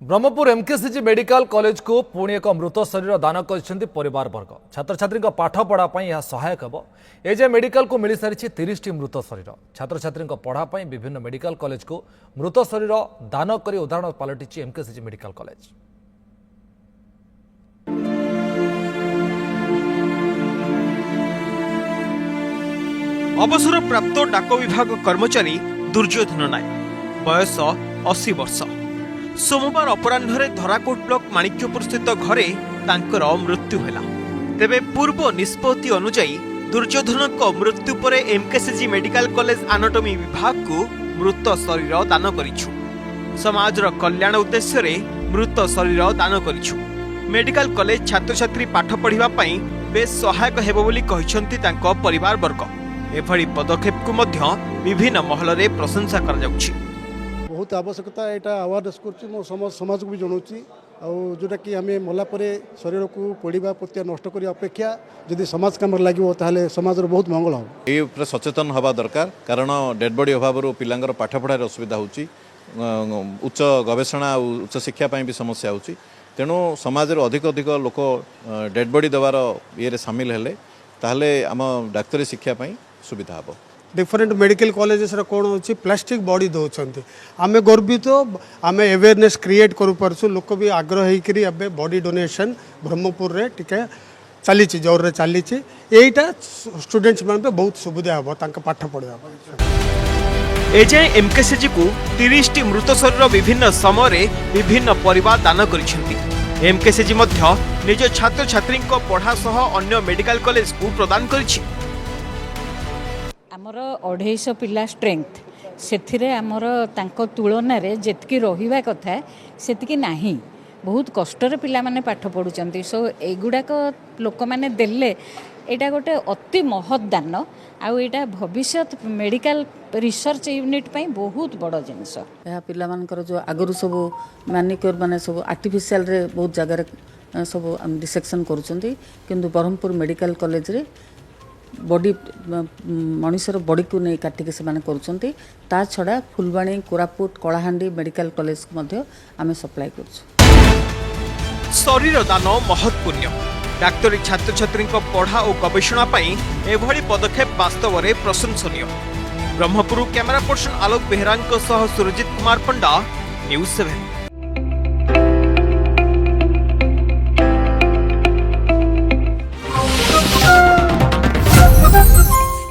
Brahmapur MKCG medical କଲେଜକୁ ପୁଣି ଏକ ମୃତ ଶରୀର ଦାନ କରିଛନ୍ତି ପରିବାର ବର୍ଗ। ଛାତ୍ରଛାତ୍ରୀଙ୍କ ପାଠପଢ଼ା ପାଇଁ ଏହା ସହାୟକ ହେବ। ଏଯାଏ ମେଡିକାଲକୁ ମିଳିସାରିଛି 30ଟି ମୃତ ଶରୀର। ଛାତ୍ରଛାତ୍ରୀଙ୍କ ପଢ଼ା ପାଇଁ ବିଭିନ୍ନ ମେଡିକାଲ କଲେଜକୁ ମୃତ ଶରୀର ଦାନ କରି ଉଦାହରଣ ପାଲଟିଛି ଏମ୍କେସିଜି ମେଡିକାଲ କଲେଜ। ଅବସରପ୍ରାପ୍ତ ଡାକ ବିଭାଗ କର୍ମଚାରୀ ଦୁର୍ଯ୍ୟୋଧନ ନାୟକ, ବୟସ 80 ବର୍ଷ। ସୋମବାର ଅପରାହ୍ନରେ ଧରାକୋଟ ବ୍ଲକ ମାଣିକ୍ୟପୁର ସ୍ଥିତ ଘରେ ତାଙ୍କର ମୃତ୍ୟୁ ହେଲା। ତେବେ ପୂର୍ବ ନିଷ୍ପତ୍ତି ଅନୁଯାୟୀ ଦୁର୍ଯ୍ୟୋଧନଙ୍କ ମୃତ୍ୟୁ ପରେ ଏମ୍କେସିଜି ମେଡିକାଲ କଲେଜ ଆନାଟୋମି ବିଭାଗକୁ ମୃତ ଶରୀର ଦାନ କରିଛୁ। ସମାଜର କଲ୍ୟାଣ ଉଦ୍ଦେଶ୍ୟରେ ମୃତ ଶରୀର ଦାନ କରିଛୁ। ମେଡିକାଲ କଲେଜ ଛାତ୍ରଛାତ୍ରୀ ପାଠ ପଢ଼ିବା ପାଇଁ ବେଶ୍ ସହାୟକ ହେବ ବୋଲି କହିଛନ୍ତି ତାଙ୍କ ପରିବାର ବର୍ଗ। ଏଭଳି ପଦକ୍ଷେପକୁ ମଧ୍ୟ ବିଭିନ୍ନ ମହଲରେ ପ୍ରଶଂସା କରାଯାଉଛି। ବହୁତ ଆବଶ୍ୟକତା। ଏଇଟା ଆୱାରନେସ୍ କରୁଛି, ମୁଁ ସମାଜକୁ ବି ଜଣାଉଛି। ଆଉ ଯେଉଁଟାକି ଆମେ ମଲା ପରେ ଶରୀରକୁ ପୋଡ଼ିବା, ପୋତିଆ, ନଷ୍ଟ କରିବା ଅପେକ୍ଷା ଯଦି ସମାଜ କାମରେ ଲାଗିବ, ତାହେଲେ ସମାଜର ବହୁତ ମଙ୍ଗଳ ହେବ। ଏଇ ଉପରେ ସଚେତନ ହେବା ଦରକାର, କାରଣ ଡେଡ୍ ବଡି ଅଭାବରୁ ପିଲାଙ୍କର ପାଠପଢ଼ାରେ ଅସୁବିଧା ହେଉଛି, ଉଚ୍ଚ ଗବେଷଣା ଆଉ ଉଚ୍ଚ ଶିକ୍ଷା ପାଇଁ ବି ସମସ୍ୟା ହେଉଛି। ତେଣୁ ସମାଜରେ ଅଧିକ ଅଧିକ ଲୋକ ଡେଡ୍ ବଡି ଦେବାର ଇଏରେ ସାମିଲ ହେଲେ, ତାହେଲେ ଆମ ଡାକ୍ତରୀ ଶିକ୍ଷା ପାଇଁ ସୁବିଧା ହେବ। ଡିଫରେଣ୍ଟ ମେଡ଼ିକାଲ କଲେଜେସରେ କ'ଣ ହେଉଛି, ପ୍ଲାଷ୍ଟିକ୍ ବଡି ଦେଉଛନ୍ତି। ଆମେ ଗର୍ବିତ, ଆମେ ଆୱେରନେସ୍ କ୍ରିଏଟ୍ କରିପାରୁଛୁ। ଲୋକ ବି ଆଗ୍ରହ ହେଇକରି ଏବେ ବଡି ଡୋନେସନ୍ ବ୍ରହ୍ମପୁରରେ ଟିକେ ଚାଲିଛି, ଜୋରରେ ଚାଲିଛି। ଏଇଟା ଷ୍ଟୁଡେଣ୍ଟସ୍ ମାନଙ୍କ ବହୁତ ସୁବିଧା ହେବ ତାଙ୍କ ପାଠ ପଢ଼ିବା ପାଇଁ। ଏଯାଏଁ ଏମ୍କେସିଜିକୁ 30ଟି ମୃତ ଶରୀର ବିଭିନ୍ନ ସମୟରେ ବିଭିନ୍ନ ପରିବାର ଦାନ କରିଛନ୍ତି। ଏମ୍କେସିଜି ମଧ୍ୟ ନିଜ ଛାତ୍ରଛାତ୍ରୀଙ୍କ ପଢ଼ା ସହ ଅନ୍ୟ ମେଡିକାଲ କଲେଜକୁ ପ୍ରଦାନ କରିଛି। ଆମର 250 ପିଲା ଷ୍ଟ୍ରେଙ୍ଗଥ, ସେଥିରେ ଆମର ତାଙ୍କ ତୁଳନାରେ ଯେତିକି ରହିବା କଥା ସେତିକି ନାହିଁ। ବହୁତ କଷ୍ଟରେ ପିଲାମାନେ ପାଠ ପଢ଼ୁଛନ୍ତି। ସୋ ଏଗୁଡ଼ାକ ଲୋକମାନେ ଦେଲେ ଏଇଟା ଗୋଟେ ଅତି ମହତ୍ ଦାନ ଆଉ ଏଇଟା ଭବିଷ୍ୟତ ମେଡ଼ିକାଲ ରିସର୍ଚ୍ଚ ୟୁନିଟ୍ ପାଇଁ ବହୁତ ବଡ଼ ଜିନିଷ। ଏହା ପିଲାମାନଙ୍କର ଯେଉଁ ଆଗରୁ ସବୁ ମ୍ୟାନିକ୍ୟୁର ମାନେ ସବୁ ଆର୍ଟିଫିସିଆଲରେ ବହୁତ ଜାଗାରେ ସବୁ ଡିସେକ୍ସନ୍ କରୁଛନ୍ତି, କିନ୍ତୁ ବ୍ରହ୍ମପୁର ମେଡ଼ିକାଲ କଲେଜରେ ବଡି, ମଣିଷର ବଡିକୁ ନେଇ କାଟିକି ସେମାନେ କରୁଛନ୍ତି। ତା ଛଡ଼ା ଫୁଲବାଣୀ, କୋରାପୁଟ, କଳାହାଣ୍ଡି ମେଡ଼ିକାଲ କଲେଜକୁ ମଧ୍ୟ ଆମେ ସପ୍ଲାଏ କରୁଛୁ। ଶରୀର ଦାନ ମହତ୍ ପୁଣ୍ୟ। ଡାକ୍ତରୀ ଛାତ୍ରଛାତ୍ରୀଙ୍କ ପଢ଼ା ଓ ଗବେଷଣା ପାଇଁ ଏଭଳି ପଦକ୍ଷେପ ବାସ୍ତବରେ ପ୍ରଶଂସନୀୟ। ବ୍ରହ୍ମପୁର କ୍ୟାମେରା ପର୍ସନ ଆଲୋକ ବେହେରାଙ୍କ ସହ ସୁରଜିତ କୁମାର ପଣ୍ଡା, ନ୍ୟୁଜ୍ 7।